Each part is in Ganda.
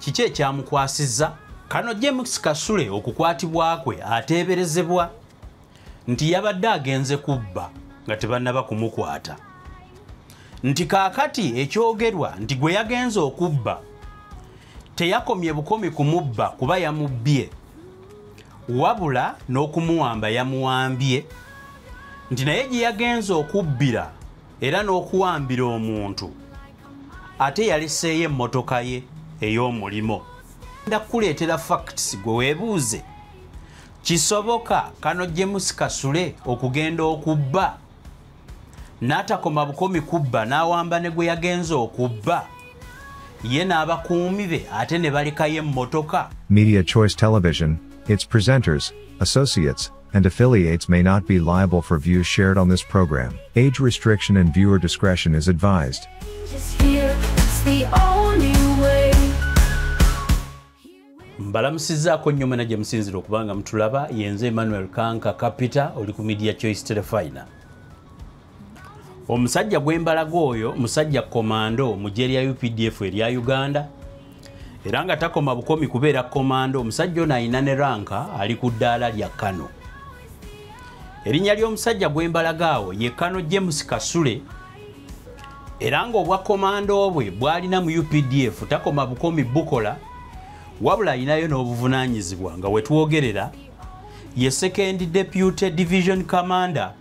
Kiki ekyamukwasizza? Kano James Kasule okukwatibwa kwe ateeberezebwa nti yabadde agenze kubba nga tebannaba kumukwata. Nti kaakati ekyogerwa nti gwe yagenze okubba teyakomye bukomi kumubba kuba yamubbye, wabula n'okumuwamba yamuwambye, nti naye gye yagenze okubbira era n'okuwambira omuntu ate yaleseeyo emmotoka ye ey'omulimo. Nda kukuleetera facts gwe weebuuze, kisoboka kano James Kasule okugenda okubba n'atakoma bukomi kubba n'awamba ne gwe yagenze okubba ye n'abakuumi be ate ne balekayo emmotoka? Media Choice Television, its presenters, associates, and affiliates may not be liable for views shared on this program. Age restriction and viewer discretion is advised. Just here, it's the only way. Mbalamusizzaako nnyo mwena gye musinzira okubanga mutulaba. Yenze Emmanuel Kanka Kapita, oli ku Media Choice Terefayina. Omusajja gw'embalaga oyo musajja komando mu ggye lya UPDF erya Uganda, era nga takoma bukomi kubeera komando, omusajja ono alina ne ranka, ali ku ddaala lya Kano. Erinnya ly'omusajja gw'embalaga awo ye Kano James Kasule, era ng'obwa komando bwe bw'alina mu UPDF takoma bukomi bukola, wabula alinayo n'obuvunaanyizibwa nga we twogerera ye second deputy division commander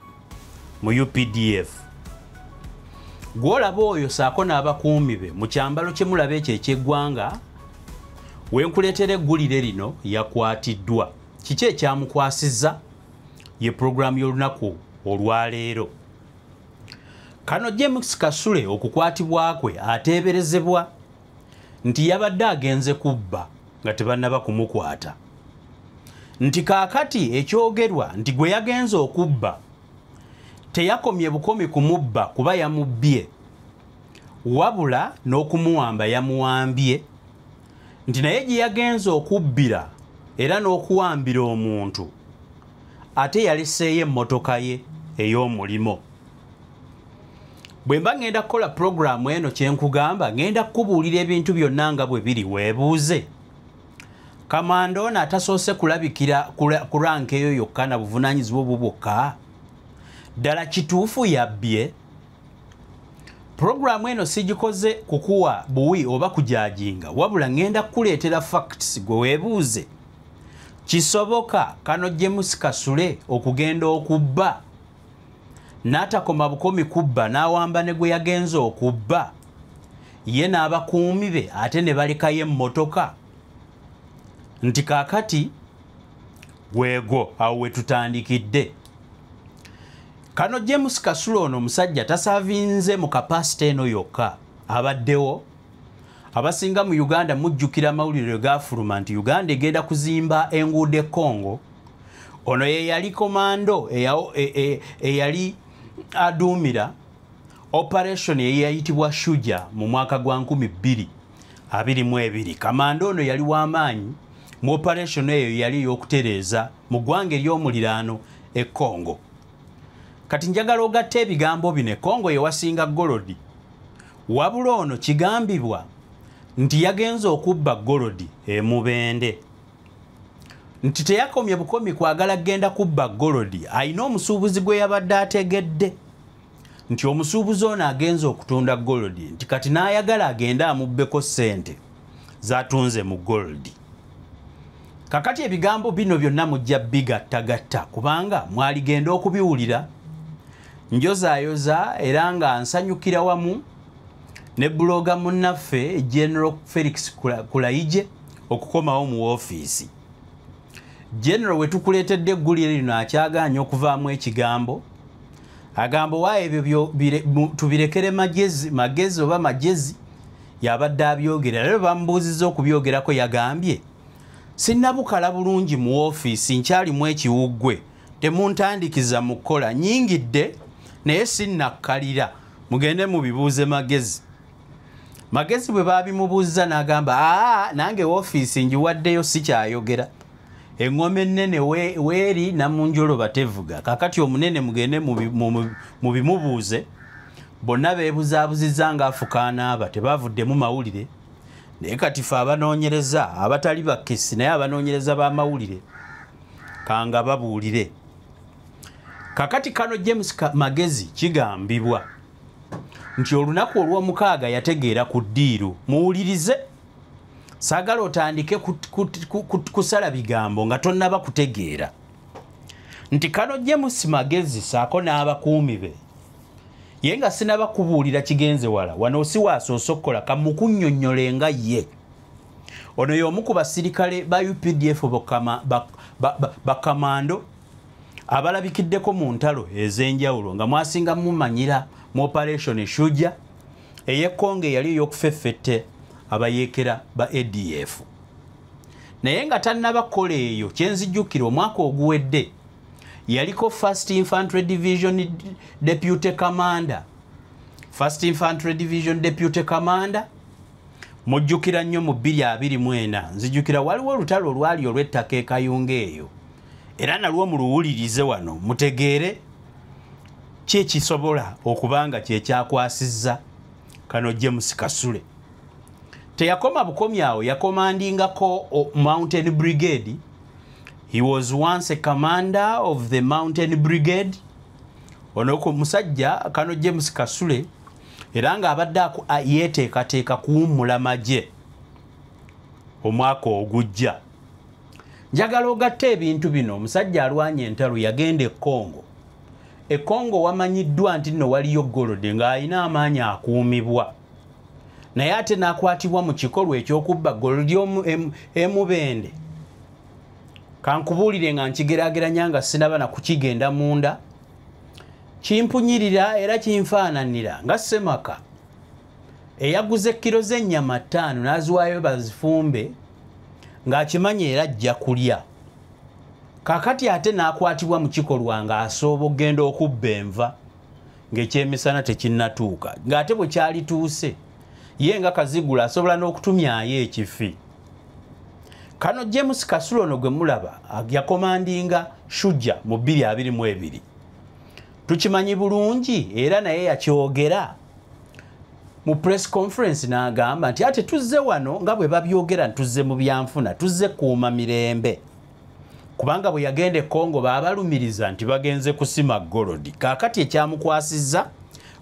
mu UPDF. Gw'olaba oyo saako n'abakuumi be mu kyambalo kye mulaba ekyo eky'eggwanga, we nkuleetera eggulire lino yakwatiddwa. Kiki ekyamukwasizza? Ye pulogulaamu y'olunaku olwaleero. Kano James Kasule okukwatibwa kwe ateeberezebwa nti yabadde agenze kubba nga tebannaba kumukwata. Nti kaakati ekyogerwa nti gwe yagenze okubba teyakomye bukomi kumubba kuba yamubbye, wabula n'okumuwamba yamuwambye, nti naye gye yagenze okubbira era n'okuwambira omuntu ate yaleseeyo emmotoka ye ey'omulimo. Bwe mba ngenda kukola pulogulaamu eno kye nkugamba, ngenda kukubuulira ebintu byonna nga bwe biri, weebuuze. Kamando ono atasoose kulabikira ku ranka eyo yokka na buvunaanyizibwa obwo bwokka, ddala kituufu yabbye? Pulogulaamu eno sigikoze kukuwa buwi oba kujajinga, wabula ngenda kukuleetera facts gwe weebuuze, kisoboka Kano James Kasule okugenda okubba n'atakoma bukomi kubba n'awamba ne gwe yagenze okubba ye n'abakuumi be ate ne balekayo emmotoka? Nti kaakati gwegwo awo we tutandikidde. Kano James Kasule ono omusajja tasaavinze mu kapasite eno yokka, abaddewo. Abasinga mu Uganda mujjukira amawulire gaafuluma nti Uganda egenda kuzimba enguudo e Congo. Ono ye yali komando eyali aduumira operation eyayitibwa Shuja mu mwaka gwa 2022. Kamando ono yali w'amaanyi mu operation eyo yali ey'okutereeza mu ggwanga ery'omuliraano e Congo. Kati njagala ogatte ebigambo bino, Congo ye wasinga golodi, wabula ono kigambibwa nti yagenze okubba golodi e Mubende. Nti teyakomye bukomi kwagala kugenda kubba golodi, alina omusuubuzi gwe yabadde ategedde nti omusuubuzi ono agenze okutunda golodi, nti kati n'ayagala agende amubbeko ssente z'atunze mu golodi. Kakati ebigambo bino byonna mujja bigattagatta kubanga mwaligenda okubiwulira. Njozaayoza era nga nsanyukira wamu ne buloga munnaffe General Felix Kulayigye okukomawo mu woofiisi. General we tukuleetedde eggulire lino akyagaanye okuvaamu ekigambo, agamba waayo ebyo tubirekere magezi oba magezi yabadde abyogera. Leero bamubuuzizza okubyogerako, yagambye sinnabukala bulungi mu woofiisi, nkyalimu ekiwuggwe, temuntandikiza mu kukola, nnyingidde naye sinnakkalira, mugende mubibuuze Magezi. Magezi bwe baabimubuuzza n'agamba aa nange woofiisi ngiwaddeyo sikyayogera, Engoma ennene weeri namunjolo batevuga. Kakati omunene mugende mubimubuuze. Bonna beebuzaabuzizza ng'afukaanaaba, tebavuddemu mawulire. Naye kati fe abanoonyereza abatali bakesi, naye abanoonyereza b'amawulire kanga babuulire. Kakati kano James Magezi kigambibwa nti olunaku olw'omukaaga yategeera ku ddiiru. Muwulirize, saagala otandike kusala bigambo nga tonnaba kutegeera nti kano James Magezi saako n'abakuumi be, ye nga sinaba kubuulira kigenze wala wano si waasoose okukola, kamukunnyonnyole nga ye. Ono y'omu ku basirikale ba UPDF bakamando abalabikiddeko mu ntalo ez'enjawulo nga mwasinga mumanyira mu Operation Shuja ey'Ekongo eyali ey'okufeffette abayeekera ba ADF. Naye nga tannaba kukola eyo, kyenzijjukira omwaka oguwedde yaliko First Infantry Division Deputy Commander. First Infantry Division Deputy Commander mujjukira nnyo mu 2024. Nzijjukira waliwo olutalo olwali olw'ettaka e Kayunga eyo, era nalwo muluwulirize wano mutegeere ki ekisobola okuba nga kyekyakwasizza kano James Kasule. Teyakoma bukomi awo, yakomandingako Mountain Brigade. He was once a commander of the Mountain Brigade. Ono ku musajja kano James Kasule era ng'abadde yeeteekateeka kuwummula magye omwaka ogujja. Njagala ogatte ebintu bino. Omusajja alwanye entalo, yagenda e Congo. E Congo wamanyiddwa nti nno waliyo gold, ng'alina amaanyi akuumibwa, naye ate n'akwatibwa mu kikolwa eky'okubba gold emubende. Kankubuulire nga nkigeraageranya nga sinaba na kukigenda munda, kimpunyirira era kinfaananira nga Ssemaka eyaguze kiro z'ennyama 5 n'aziwaayo bazifumbe ng'akimanyi era ajja kulya. Kaakati ate n'akwatibwa mu kikolwa ng'asooba okugenda okubba enva ng'ekyemisana tekinnatuuka, ng'ate bwe kyalituuse ye nga kazigula asobola n'okutumyayo ekifi. Kano James Kasule ono gwe mulaba yakomandinga Shuja mu 2022. Tukimanyi bulungi era naye yakyogera mu press conference n'agamba nti ate tuzze wano nga bwe babyogera, tuzze mu byanfuna, tuzze kuuma mirembe. Kubanga bwe yagenda e Congo baabalumiriza nti bagenze kusima gold. Kaakati ekyamukwasizza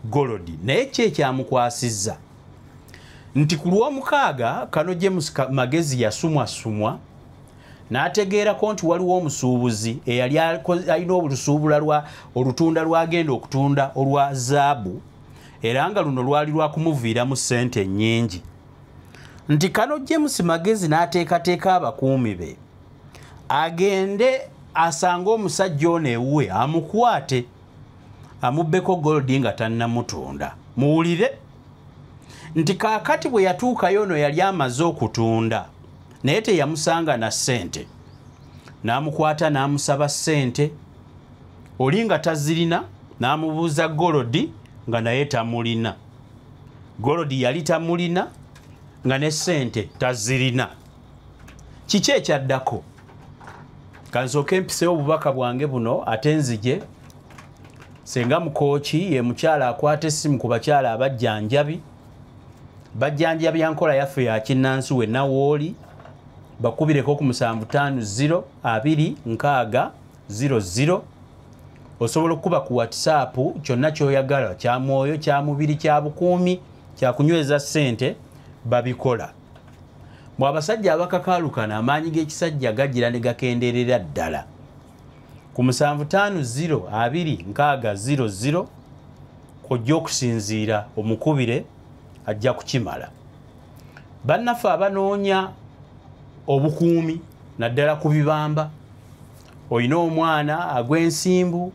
gold, naye ki ekyamukwasizza nti ku lw'omukaaga kano James Magezi yasumwasumwa n'ategeerako nti waliwo omusuubuzi eyali alina olusuubula olutunda lwagenda okutunda olwa zaabu, era nga luno lwali lwakumuviiramu ssente nnyingi. Nti kano James Magezi n'ateekateeka abakuumi be agende asange omusajja ono ewuwe amukwate amubbeko gold nga tannamutunda. Muwulire nti kaakati bwe yatuukayo ono yali amaze okutunda, naye teyamusanga na ssente, n'amukwata n'amusaba ssente, oli nga tazirina, n'amubuuza gold nga naye tamulina. Gold yali tamulina nga ne ssente tazirina. Kiki ekyaddako? Kansooke mpiseewo obubaka bwange buno ate nzije. Senga Mukooki ye mukyala akwata essimu ku bakyala abajjanjabi. Bajjanjabya nkola yaffe ya kinnansi wenna wooli, bakubireko ku 750 2 6 00. Osobola okuba ku WhatsApp kyonna ky'oyagala, kya mwoyo, kya mubiri, kya bukuumi, kya kunyweza ssente, babikola. Mwe abasajja abakakaalukana amaanyi g'ekisajja gagira ne gakendeerera ddala. Ku 750 2 6 00 kw'ojja okusinziira omukubire ajja kukimala. Bannaffe abanoonya obukuumi naddala ku bibamba, olina omwana agw'ensimbu,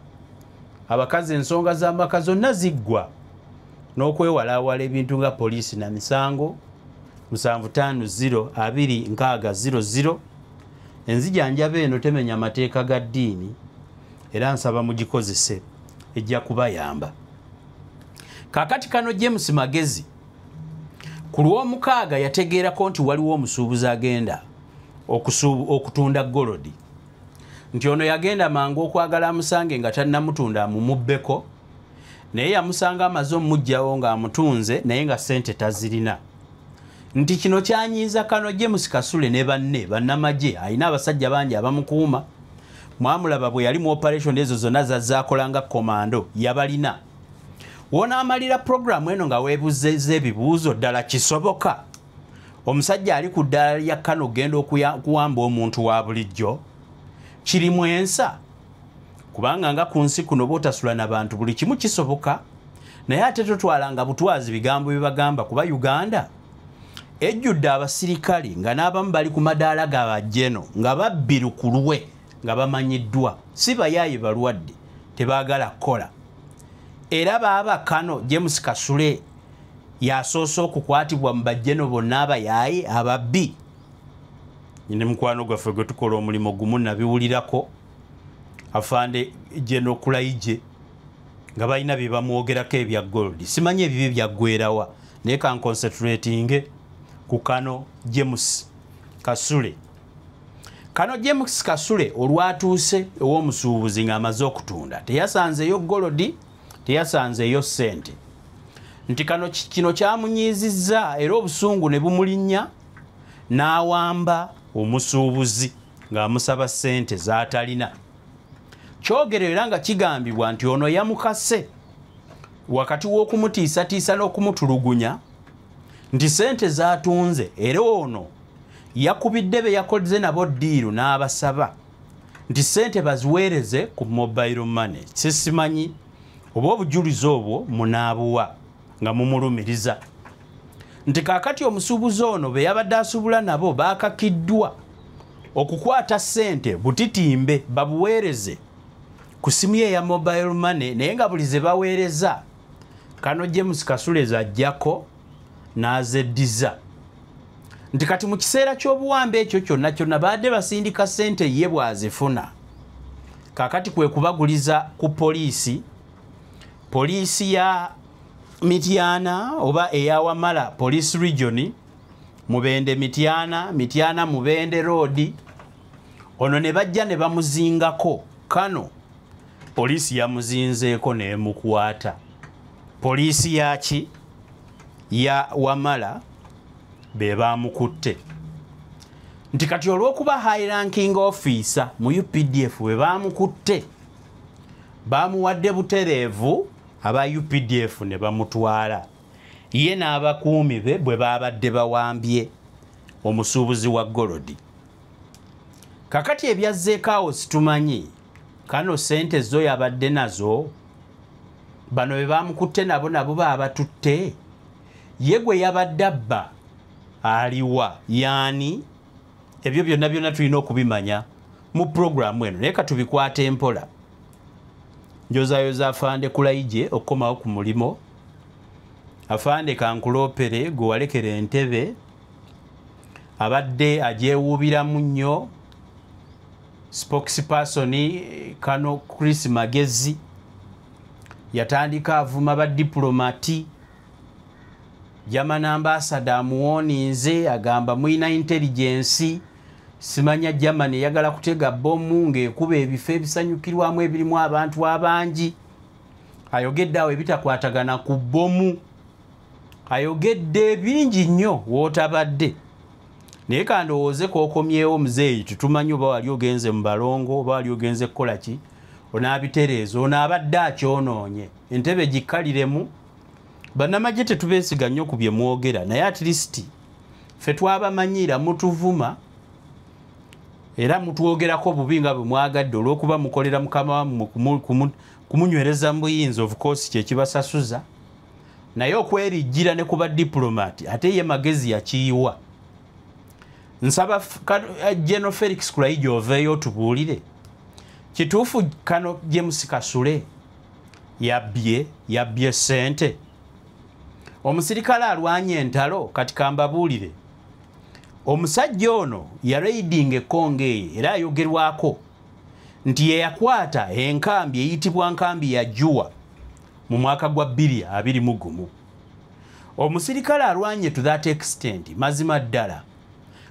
abakazi ensonga z'amaka zonna ziggwa n'okwewalaawala ebintu nga poliisi na misango. 750 2 6 00. Enzijanjaba eno temenya amateeka ga ddiini, era nsaba mugikozese, ejja kubayamba. Kaakati kano James Magezi ku lw'omukaaga yategeerako nti waliwo omusuubuzi agenda okutunda gold. Nti ono yagenda mangu okwagala amusange nga tannamutunda amumubbeko, naye yamusanga amaze omugjawo ng'amutunze naye nga ssente tazirina. Nti kino kyanyiiza Kano James Kasule ne banne bannamagye, alina abasajja bangi abamukuuma. Mwamulaba bwe yali mu operation ezo zonna zazaakola nga komando, yabalina. Wonaamalira puroguramu eno nga weebuuzizza ebibuuzo, ddala kisoboka omusajja ali ku ddaala lya Kano genda okuwamba omuntu wa bulijjo? Kirimu ensa, kubanga nga ku nsi kuno bw'otasula na bantu buli kimu kisoboka. Naye ate totwalanga butwazi bigambo bye bagamba, kuba Uganda ejjudde abasirikale nga n'abamu bali ku madaala ga bajeno nga babbirukulwe nga bamanyiddwa, si bayaaye balwadde tebaagala kukola. Era baaba Kano James Kasule yasoose okukwatibwa mu bajeno bonna abayaaye ababbi. Ne mukwano gwaffe gwe tukola omulimu gumu nabiwulirako, afande General Kulayigye, nga balina bye bamwogerako ebya gold. Simanyi ebibi byaggwerawa, naye kanconcentratinge ku Kano James Kasule. Kano James Kasule olwatuuse ew'omusuubuzi ng'amaze okutunda, teyasanzeeyo gold, teyasanzeeyo ssente. Nti kano kino kyamunyiizizza era obusungu ne bumulinnya n'awamba omusuubuzi ng'amusaba ssente z'atalina. Kyogero era nga kigambibwa nti ono yamukase wakati w'okumutiisatiisa n'okumutulugunya nti ssente z'atunze, era ono yakubidde be yakoze nabo ddiiru n'abasaba nti ssente baziweereze ku mobile money. Sisimanyi oba obujulizi obwo munaabuwa nga mumulumiriza. Nti kaakati omusuubuzi ono be yabadde asuubula nabo baakakiddwa okukwata ssente butitimbe babuweereze ku simu ye eya mobile money, naye nga buli ze baweereza Kano James Kasule z'ajjako n'azeddiza. Nti kati mu kiseera ky'obuwambe ekyo kyonna kyonna baadde basindika ssente ye bw'azifuna. Kaakati kwe kubaguliza ku poliisi, poliisi ya Mityana oba eya Wamala Police Region, Mubende Mityana, Mityana Mubende Road. Ono ne bajja ne bamuzingako. Kano poliisi yamuzinzeeko n'emukwata. Poliisi yaki ya Wamala be bamukutte. Nti kati olw'okuba high ranking officer mu UPDF we bamukutte, bamuwadde butereevu aba UPDF ne bamutwala ye n'abakuumi be bwe babadde bawambye omusuubuzi wa gold. Kakati ebyazzeeko awo situmanyi, Kano ssente zo yabadde nazo, bano be bamukutte nabo nabo baabatutte, ye gwe yabadde abba aliwa yaani? Ebyo byonna byonna tulina okubimanya mu puroguramu eno, naye katubikwate mpola. Njozayoza afande Kulayigye okukomawo ku mulimo. Afande kankuloopere gwe walekera entebe abadde agyewuubiramu nnyo. Spokesperson Kano Chris Magezi yatandika avuma badiplomati. German ambassador amuwoninze, agamba mulina intelligence, simanya Germany eyagala kutega bomu ng'ekuba ebifo ebisanyukirwamu ebirimu abantu abangi. Ayogedde awo ebitakwatagana ku bomu, ayogedde bingi nnyo w'otabadde. Naye kandowooze k'okomyewo muzeeyi, tetumanyi oba wali ogenze mu balongo oba wali ogenze kukola ki, onaabitereeza. Ono abadde akyonoonye, entebe gikkaliremu. Bannamagye tetubeesiga nnyo ku bye mwogera, naye at least ffe twabamanyiira mutuvuma era mutwogerako bubi nga bwe mwagadde olw'okuba mukolera mukama wammwe kumunywereza mu buyinza, of course kye kibasasuza. Naye okwerijjira ne kuba diplomat ate ye Magezi yakiyiwa. Nsaba General Felix Kulayigye oveeyo otubuulire kituufu Kano James Kasule yabbye ssente. Omusirikale alwanye entalo, kati kambabuulire. Omusajja ono yareidinga Ekongo eyo, era ayogerwako nti ye yakwata enkambi eyitibwa nkambi ya Jua mu mwaka gwa 2021. Omusirikale alwanye to that extent, mazima ddala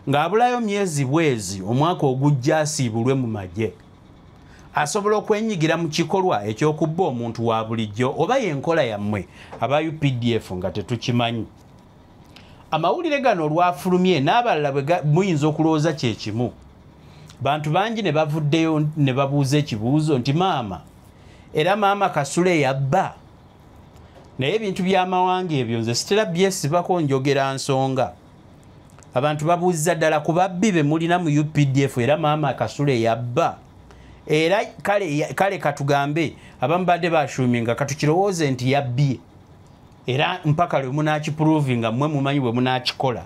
ng'abulayo myezi bwezi omwaka ogujja asiibulwe mu magye. Asobola okwenyigira mu kikolwa eky'okubba omuntu wa bulijjo, oba y'enkola yammwe aba UPDF nga tetukimanyi? Amawulire gano olwafulumye n'abalala bwe muyinza okulowooza kye kimu, bantu bangi ne bavuddeyo ne babuuza ekibuuzo nti maama, era maama Kasule yabba? Naye ebintu by'amawanga ebyo nze sitera byesibako, njogera nsonga. Abantu babuuziza ddala ku babbi be mulina mu UPDF, era maama Kasule yabba? Era kale katugambe abamu badde bashuminga, katukirowooze nti yabbye, era mpaka lwe munaakiprovinga mmwe mumanyi bwe munaakikola.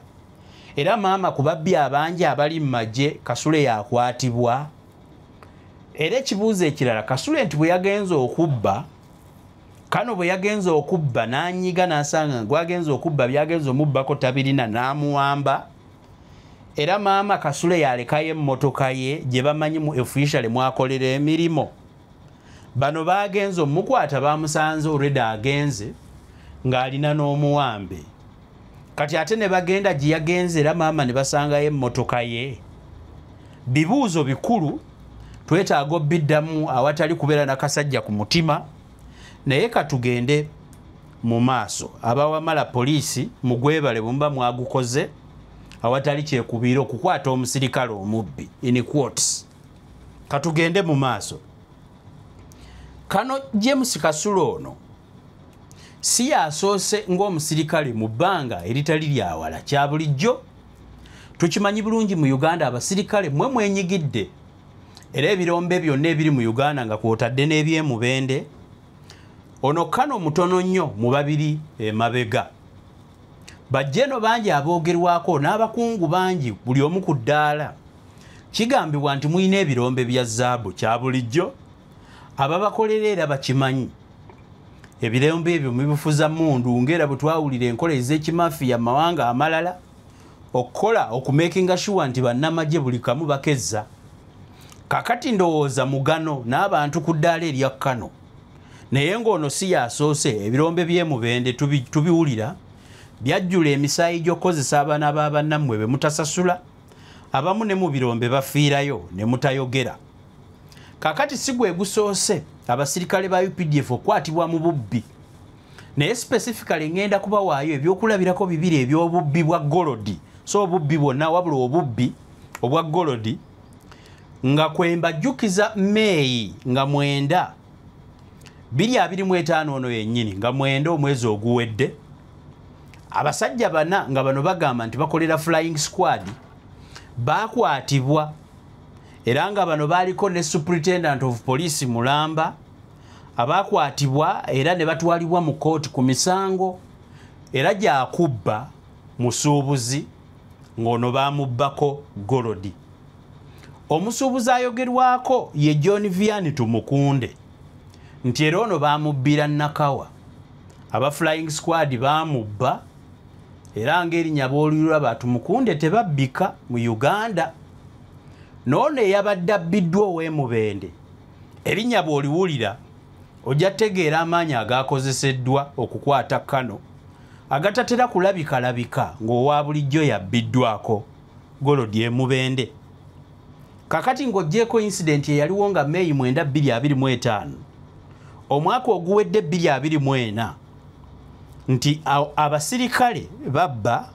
Era maama ku babbi abangi abali mu magye, Kasule yakwatibwa? Era ekibuuzo ekirala, Kasule nti bwe yagenze okubba kano, bwe yagenze okubba n'anyiga n'asanga gwagenze okubba byagenze omubbako tabirina, n'amuwamba, era maama Kasule yalekayo emmotoka ye gye bamanyi mu official mwakolera emirimu? Bano bagenze omukwata bamusanze already agenze ng'alina n'omuwambe. Kati ate ne bagenda gye yagenze era maama ne basangayo emmotoka ye. Bibuuzo bikulu, twetaaga obiddamu awatali kubeera nakasajja ku mutima. Naye katugende mu maaso. Abawamala poliisi mugwebale bwe muba mwagukoze awatali kyekubiira okukwata omusirikale omubbi, in quotes. Katugende mu maaso. Kano James Kasule ono si yasoose ng'omusirikale mu bbanga eritali lyawala. Kya bulijjo tukimanyi bulungi mu Uganda abasirikale mwe mwenyigidde, era ebirombe byonna ebiri mu Uganda nga kwotadde n'ebyemubende. Ono kano mutono nnyo mu babiri emabega. Bajjeno bangi aboogerwako n'abakungu bangi, buli omu ku ddaala. Kigambibwa nti mulina ebirombe bya zaabu. Kya bulijjo ababakolera era bakimanyi ebirombe ebyo mubifuza mundu, ng'era bwe twawulira enkola ez'ekimafiya mu mawanga amalala okukola okumakinga sure nti bannamagye buli kamu bakezza. Kakati ndowooza mugano n'abantu ku ddaala erya kano, naye ng'ono si yasoose. Ebirombe by'emubende tubiwulira byajjula emisaayi gy'okukozesa abaana ba bannammwe be mutasasula, abamu ne mu birombe bafiirayo ne mutayogera. Kakati si gwe gusoose abasirikale ba UPDF okukwatibwa mu bubbi, naye specifically ngenda kubawaayo ebyokulabirako bibiri eby'obubbi bwa gold. So obubbi bwonna, wabula obubbi obwa gold, nga kwembajjukiza Meeyi nga 9, 2025, ono yennyini nga 9 omwezi oguwedde, abasajja bana nga bano bagamba nti bakolera Flying Squad bakwatibwa, era nga bano baaliko ne Superintendent of Police Mulamba, abakwatibwa era ne batwalibwa mu kooti ku misango era gyakubba musuubuzi, ng'ono bamubbako gold. Omusuubuzi ayogerwako ye John Vian Tumukunde, nti era ono bamubbira Nakawa. Aba Flying Squad bamubba, era ng'erinnya boolirwa batumukunde tebabbika mu Uganda. Noono eyabadde abbiddwa ow'emubende, erinnya bw'oliwulira ojja tegeera amaanyi agakozeseddwa okukwata kano agatatera kulabikalabika ng'owa bulijjo yabbiddwako gold emubende. Kakati ng'oggyeko incident eyaliwo nga Meeyi 9 2025 omwaka oguwedde 2024, nti abasirikale babba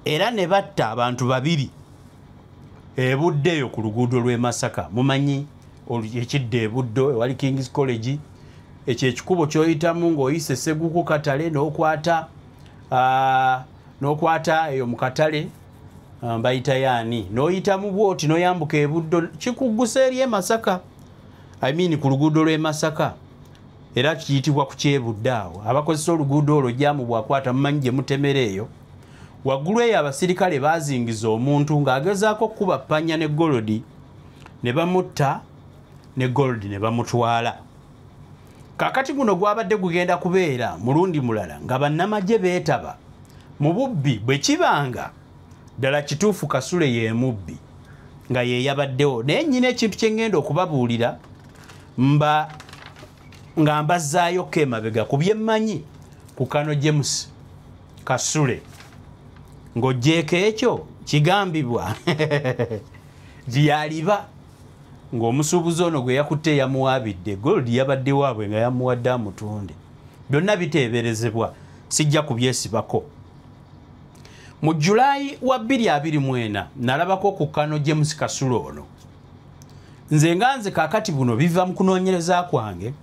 era ne batta abantu babiri ebuddeeyo ku luguudo lw'e Masaka. Mumanyi ekidda ebuddo ewali Kings College, ekyo ekikubo ky'oyitamu ng'oyise Seguku katale n'okwata eyo mu katale bayita yaani, n'oyitamu bwoti n'oyambuka ebuddo kikuggusa eri e Masaka, I mean ku luguudo lw'e Masaka, era kiyitibwa ku kyebudde awo. Abakozesa oluguudo olwo jaamu bwakwata mumanyi gye mutemera eyo waggulu eyo. Abasirikale bazingiza omuntu ng'agezaako okukuba ppanya ne gold ne bamutta ne gold ne bamutwala. Kakati guno gwabadde gugenda kubeera mulundi mulala nga bannamagye beetaba mu bubbi, bwe kibanga ddala kituufu Kasule ye mubbi nga ye yabaddewo. Naye nnyina ekintu kye ŋŋenda okubabuulira mba nga mbazzaayo emabega ku byemmanyi ku kano James Kasule, ng'oggyeeko ekyo kigambibwa gyaliba Ng'omusuubuzi ono gwe yakutte yamuwaabidde gold yabadde waabwe nga yamuwadde amutunde. Byonna biteeberezebwa, sijja kubyesibako. Mu Julayi wa 2024 nalabako ku Kano James Kasulo ono. Nze nga nze kaakati buno biva mu kunoonyereza kwange.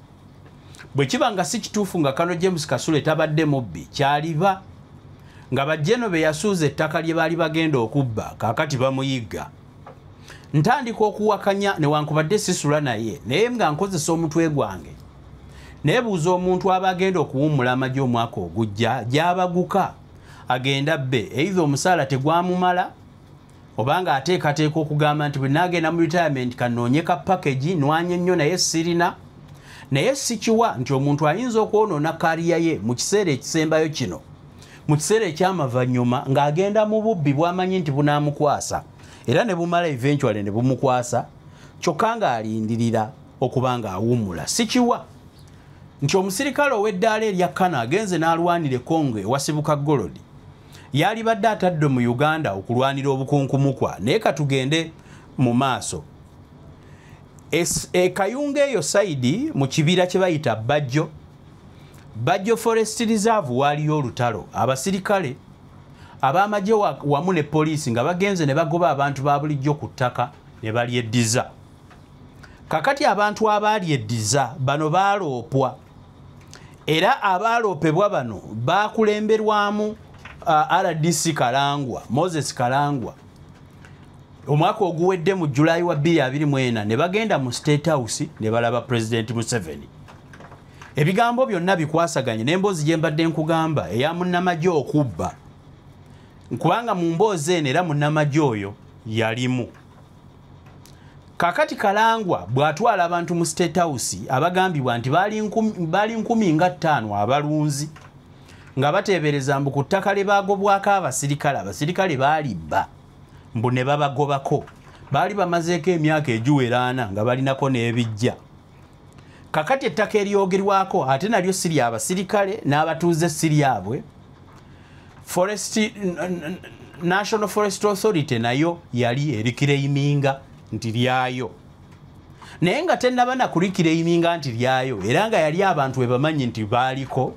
Bwe kiba nga si kituufu nga Kano James Kasule tabadde mubbi, kyaliba nga bajjeno be yasuuza ettaka lye baali bagenda okubba kaakati bamuyigga. Ntandika okuwakanya newankubadde sisula naye, naye nga nkozesa omutwe gwange. Neebuuza omuntu aba agenda okuwummula amagye omwaka ogujja gy'abaguka agenda bbe, either omusaala tegwamumala obanga ateekateeka okugamba nti bwe naagenda mu retirement kanoonye ka package nwanye nnyo naye sirina. Naye sikiwa nti omuntu ayinza okwonoona kariya ye mu kiseera ekisembayo kino, mu kiseera ekyamavannyuma ng'agenda mu bubbi bw'amanyi nti bunaamukwasa era ne bumala eventually ne bumukwasa, kyokka ng'alindirira okuba ng'awummula. Sikiwa nti omusirikale ow'eddaala erya Kano agenze n'alwanira e Congo ewasibuka Golodi yalibadde atadde mu Uganda okulwanira obukunkumukwa. Naye katugende mu maaso. Kayunga eyo saidi mu kibira kye bayita Bajjo, Bajjo Forest Reserve, waaliyo olutalo. Abasirikale ab'amagye wamu ne poliisi nga bagenze ne bagoba abantu ba bulijjo ku ttaka ne balyeddiza. Kakati abantu abaalyeddiza bano baaloopwa, era abaaloopebwa bano baakulemberwamu RDC Kalangwa, Moses Kalangwa. Omwaka oguwedde mu Julayi wa 2024 ne bagenda mu State House ne balaba President Museveni. Ebigambo byonna bikwasaganye n'emboozi gye mbadde nkugamba eya munnamagye okubba, kubanga mu mboozi eno era munnamagye oyo yalimu. Kakati Kalangwa bw'atwala abantu mu State House abagambibwa nti baali 15,000 abalunzi nga bateebereza mbu ku ttaka lye baagobwako abasirikale, abasirikale baalibba mbu ne babagobako. Baali bamazeeko emyaka egiwera 4 nga balinako n'ebijja. Kakati ettaka eryogerwako ate nalyo si lya basirikale n'abatuuze si lyabwe. National Forest Authority nayo yali erikireiminga nti lyayo, naye nga tennaba na kulikireiminga nti lyayo, era nga yali abantu we bamanyi nti baaliko.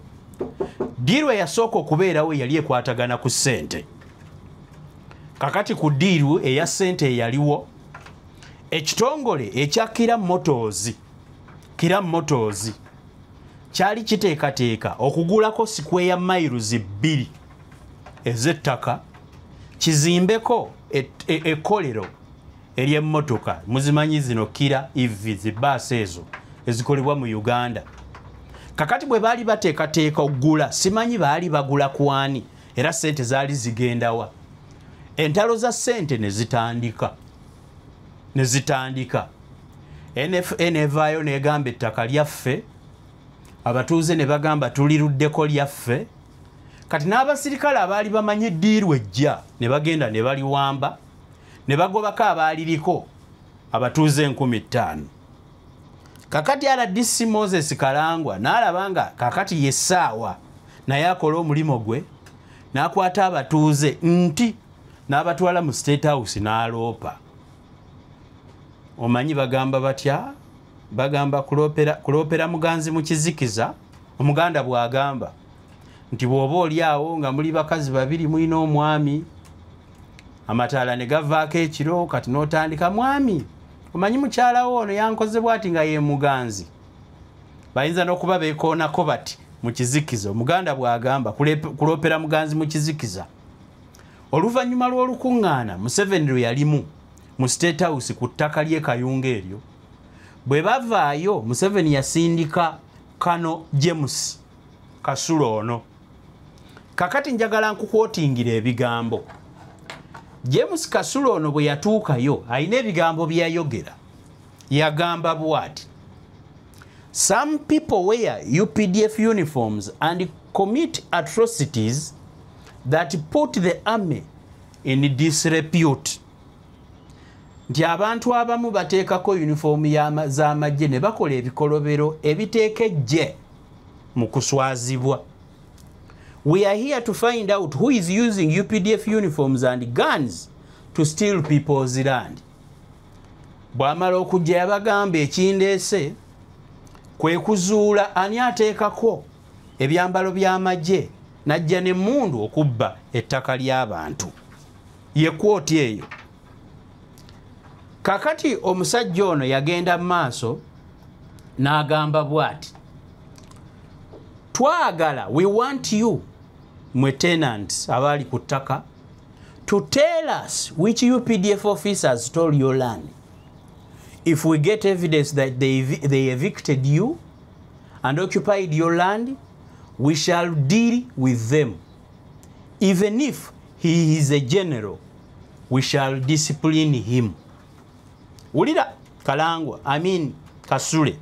Ddiiru eyasooka okubeerawo yali ekwatagana ku ssente. Kakati ku ddiiru eya ssente eyaliwo, ekitongole ekya Kira Motors, Kira Motors kyali kiteekateeka okugulako square miles 2 ez'ettaka kizimbeko ekkolero ery'emmotoka. Muzimanyi zino Kira EV, zibbaasi ezo ezikolebwa mu Uganda. Kakati bwe baali bateekateeka okugula, simanyi baali bagula kwani era ssente zaali zigendawa. Entalo za ssente ne zitandika. NFA nevaayo n'egamba ettaka lyaffe, abatuuze ne bagamba tuliruddeko lyaffe. Kati n'abasirikale abaali bamanyi eddiiru ejja ne bagenda ne baliwamba ne bagobako abaaliriko abatuuze 5,000. Kakati RDC Moses Kalangwa n'alaba nga kakati ye ssaawa naye akola omulimu gwe, n'akwata abatuuze nti n'abatwala mu State House n'aloopa. Omanyi bagamba batya? Bagamba kuloopera muganzi mu kizikiza. Omuganda bw'agamba nti bw'oba oli awo nga muli bakazi babiri mulina omwami, amataala ne gavaako ekiro, kati n'otandika mwami omanyi mukyala wo ono yankoze bw'ati nga ye muganzi. Bayinza n'okuba beekoonako bati mu kizikiza. Omuganda bw'agamba kuloopera muganzi mu kizikiza. Oluvannyuma lw'olukuŋŋaana Museveni lwe yalimu mu State House ku ttaka ly'e Kayunga eryo, bwe bavaayo Museveni yasindika Kano James Kasulo ono. Kakati njagala nkukwotingira ebigambo. James Kasulo ono bwe yatuukayo alina ebigambo bye yayogera. Yagamba bw'ati: Some people wear UPDF uniforms and commit atrocities that put the army in disrepute. Nti abantu abamu bateekako uniform z'amagye ne bakola ebikolobero ebiteeka eggye mu kuswazibwa. We are here to find out who is using UPDF uniforms and guns to steal people's land. Bw'amala okujja yabagamba ekindeese kwe kuzuula ani ateekako ebyambalo by'amagye n'ajja n'emmundu okubba ettaka ly'abantu. Ye kwooti eyo. Kakati omusajja ono yagenda mu maaso n'agamba bw'ati, twagala, we want you mwe tenants abaali ku ttaka to tell us which UPDF officers stole your land. If we get evidence that they evicted you and occupied your land, we shall deal with them. Even if he is a general, we shall discipline him. Wulira Kalangwa, I mean Kasule.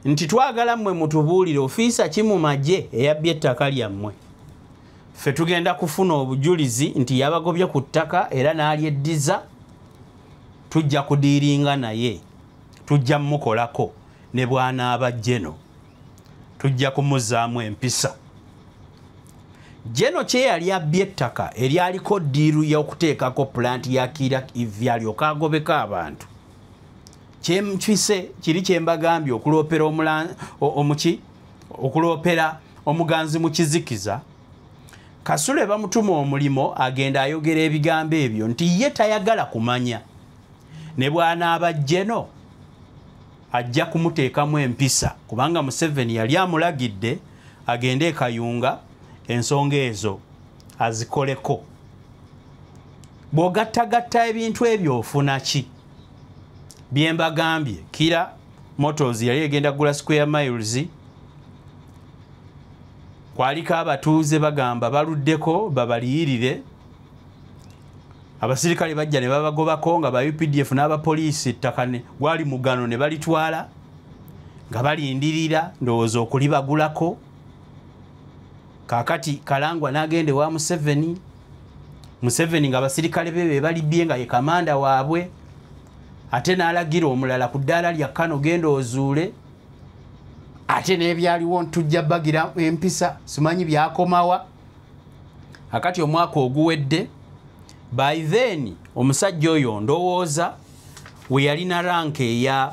Nti twagala mmwe mutubuulire ofiisa ki mu magye eyabbye ettaka lyammwe. Ffe tugenda kufuna obujulizi nti yabagobye ku ttaka era n'alyeddiza, tujja kudiiringa naye, tujja mmukolako ne bw'anaaba jeno, tujja kumuzzaamu empisa. Jeno kye yali abbye ettaka eryaliko ddiiru y'okuteekako pulanti ya Kiira EV alyoke agobeko abantu. Kyempise kiri kye mbagambye okuloopera okuloopera omuganzi mu kizikiza. Kasule bamutuma omulimo agenda ayogera ebigambo ebyo nti ye tayagala kumanya. Ne bw'anaaba jeno ajja kumuteekamu empisa kubanga Museveni yali amulagidde agende e Kayunga ensonga ezo azikoleko. Bw'ogattagatta ebintu ebyo ofuna ki? Bye mbagambye, Kiira Motors yali egenda kugula square miles, kwaliko abatuuze bagamba baluddeko babaliyirire, abasirikale bajja ne babagobako nga ba UPDF n'abapoliisi ettaka gwali mugano ne balitwala nga balindirira ndowooza okulibagulako. Kaakati Kalangwa n'agenda ewa Museveni, Museveni nga abasirikale be be balibye nga ye kamanda waabwe, ate n'alagira omulala ku ddaala lya Kano genda ozuule, ate n'ebyaliwo ntujja bagira empisa simanyi byakomawa. Akati omwaka oguwedde, by then omusajja oyo ndowooza we yalina rank eya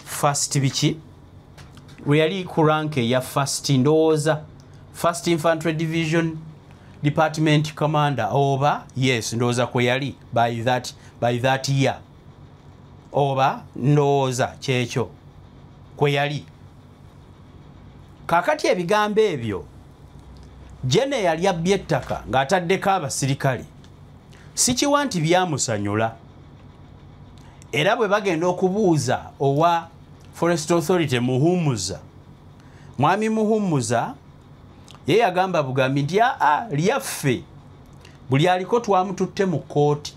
first biki, we yali ku rank eya first ndowooza First Infantry Division Department Commander oba yes ndowooza kwe yali by that year, oba ndowooza kyekyo kwe yali. Kaakati ebigambo ebyo Jene yali abbye ettaka ng'ataddeko abasirikale, sikiwa nti byamusanyula. Era bwe bagenda okubuuza owa Forest Authority Muhumuza, Mwami Muhumuza ye yagamba bugambi nti aa lyaffe buli aliko twamututte mu kkooti.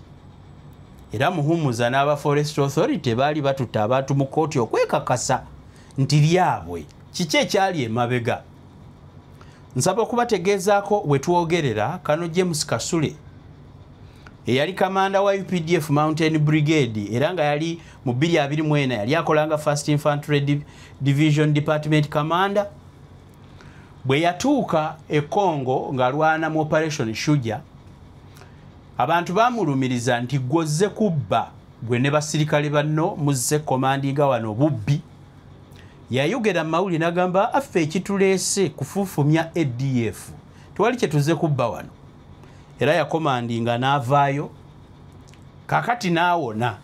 Era Muhumuza n'aba Forest Authority baali batutte abantu mu kkooti okwekakasa nti lyabwe. Kiki ekyali emabega? Nsaba okubategeezaako we twogerera Kano James Kasule eyali kamanda wa UPDF Mountain Brigade era nga yali mu 2024 yali akolanga First Infantry Division Department Commander. Bwe yatuuka e Congo ng'alwana mu Operation Shuja, abantu bamulumiriza nti gwozze kubba gwe ne basirikale banno muzze commandinga wano bubbi. Yayogera mawuli n'agamba affe ekituleese kufufumya ADF, tewali kye tuzze kubba wano. Era yakomandinga n'avaayo kakati n'awona.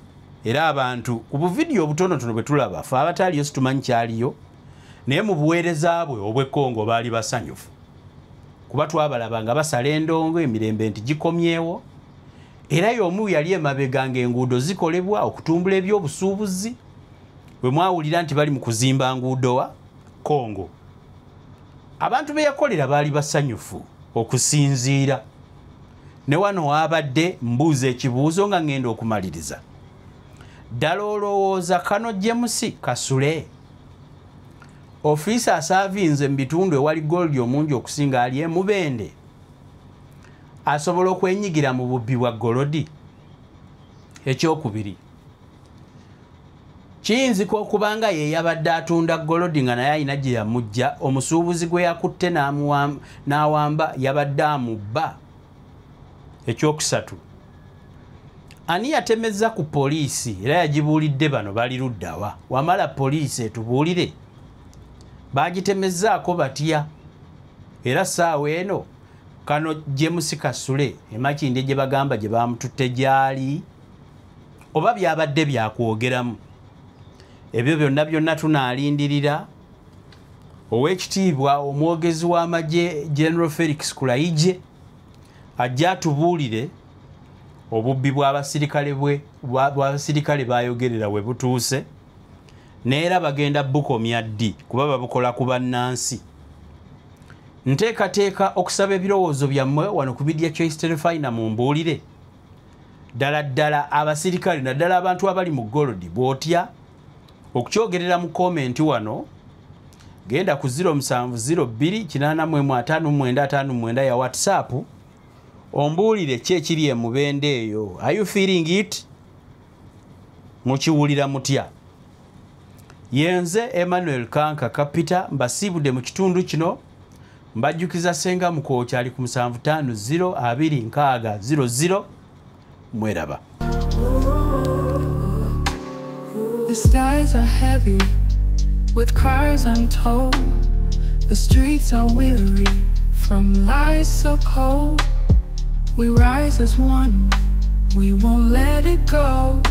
Era abantu ku buvidiyo obutonotono bwe tulaba ffe abataliyo situmanyi kyaliyo, naye mu buweereza bwe obw'e Congo baali basanyufu kuba twabalaba nga basala endongo emirembe nti gikomyewo. Era y'omu yali emabega ng'enguudo zikolebwa okutumbula ebyobusuubuzi, bwe mwawulira nti bali mu kuzimba nguudo wa Congo. Abantu be yakolera baali basanyufu okusinziira. Ne wano wabadde mbuuza ekibuuzo nga ngenda okumaliriza. Ddala olowooza Kano James Kasule ofiisa asaavinze mu bitundu ewali gold omungi okusinga ali e Mubende asobola okwenyigira mu bubbi bwa golodi? Ekyokubiri, kiyinzika okuba nga ye yabadde atunda golodi nga naye alina gye yamujja, omusuubuzi gwe yakutte n'awamba yabadde amubba. Ekyokusatu, Ani yatemezza ku poliisi era yagibuulidde bano bali luddawa? Wamala poliisi etubuulire bagitemezzaako batya? Era ssaawa eno kano James Kasule emakindye gye bagamba gye bamututte gyali oba byabadde byakwogeramu? Ebyo byonna byonna tunaalindirira ow'ekitiibwa omwogezi w'amagye General Felix Kulayigye ajja atubuulire obubbi bw'abasirikale bayogerera we butuuse, neera bagenda bukomya ddi kuba babukola ku bannansi. Nteekateeka okusaba ebirowoozo byammwe wano ku Media Choice Terefayina mumbuulire ddala ddala abasirikale naddala abantu abali mu gold bw'otya okukyogerera mu komenti wano. Genda ku 0702 859 59 ya WhatsApp ombuulire ki ekiri emubende eyo. Are you feeling it? Mukiwulira mutya? Yenze Emmanuel Kanka Kapita mbasiibudde mu kitundu kino, mbajjukiza Senga Mukooki ali ku 750 26 00. Mweraba. The skies are heavy with cries untold. The streets are weary from lies so cold. We rise as one, we won't let it go.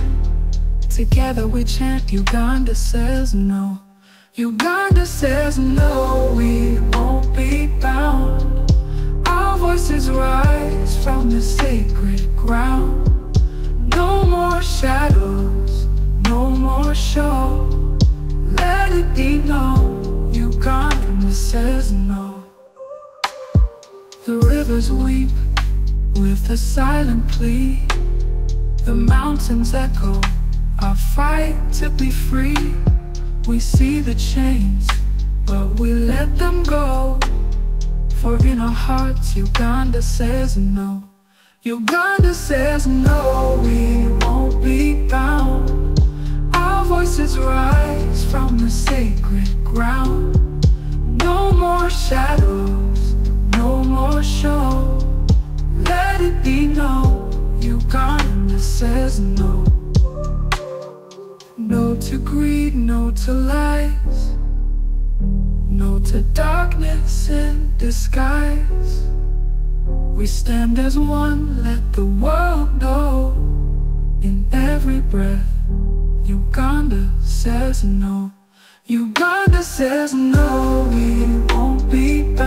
Together we chant, Uganda says no. Uganda says no, we won't be bound. Our voices rise from the sacred ground. No more shadows, no more show. Let it be known, Uganda says no. The rivers weep with a silent plea. The mountains echo our fight to be free. We see the chains, but we let them go. For in our hearts, Uganda says no. Uganda says no, we won't be bound. Our voices rise from the sacred ground. No more shadows, no more show. Let it be known, Uganda says no. No to greed, no to lies, no to darkness in disguise. We stand as one, let the world know. In every breath, Uganda says no. Uganda says no, we won't be bound.